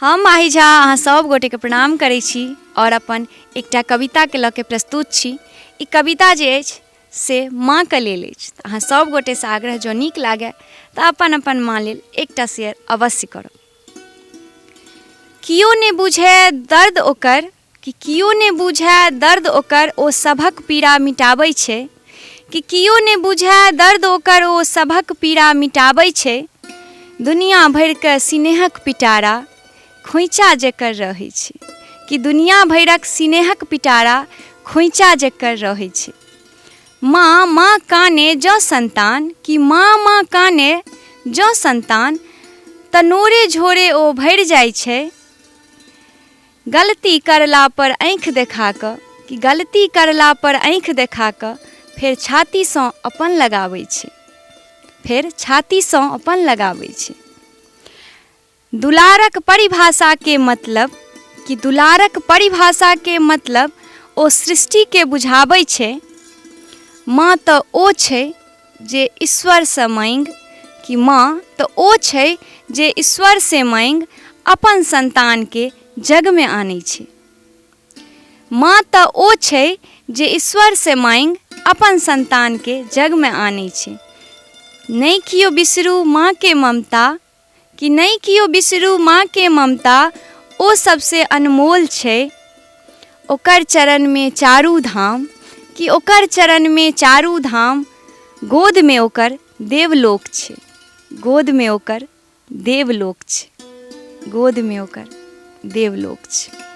हम माही झा अहाँ सब गोटेके प्रणाम करै छी आओर अपन एकटा कविताके लऽ के प्रस्तुत छी। ई कविता जे अछि से माँके लेल अछि। तऽ अहाँ सब गोटेसँ आग्रह, जँ नीक लागय तऽ अपन अपन माँ लेल एकटा शेयर अवश्य करब। कियो नहि बुझय दर्द ओकर, कि कियो नहि बुझय दर्द ओकर ओ सभक पीड़ा मिटाबै छै, कि कियो नहि बुझय दर्द ओकर ओ सभक पीड़ा मिटाबै छै, दुनिया भरिके सिनेहक पिटारा खोँइचा जकर रहै छै, कि दुनिया भरिक सिनेहक पिटारा खोँइचा जकर रहै छै। माँ माँ काने जँ सन्तान, कि माँ माँ काने जँ सन्तान तऽ नोरे झोरे ओ भरि जाइ छै, गलती करला पर आँखि देखा कऽ, कि गलती करला पर आँखि देखा कऽ फेर छातीसँ अपन लगाबै छै, फेर छातीसँ अपन लगाबै छै। दुलारक परिभाषाके मतलब, कि दुलारक परिभाषाके मतलब ओ सृष्टिके बुझाबै छै, माँ तऽ ओ छै जे ईश्वरसँ माँगि, कि माँ तऽ ओ छै जे ईश्वरसँ माँगि अपन सन्तानके जगमे आनै छै, माँ तऽ ओ छै जे ईश्वरसँ माँगि अपन सन्तानके जगमे आनै छै। नहि किओ बिसरू माँके ममता, कि नहि किओ बिसरू माँके ममता ओ सबसँ अनमोल छै, ओकर चरणमे चारू धाम, कि ओकर चरणमे चारू धाम गोदमे ओकर देवलोक छै, गोदमे ओकर देवलोक छै, गोदमे ओकर देवलोक छै।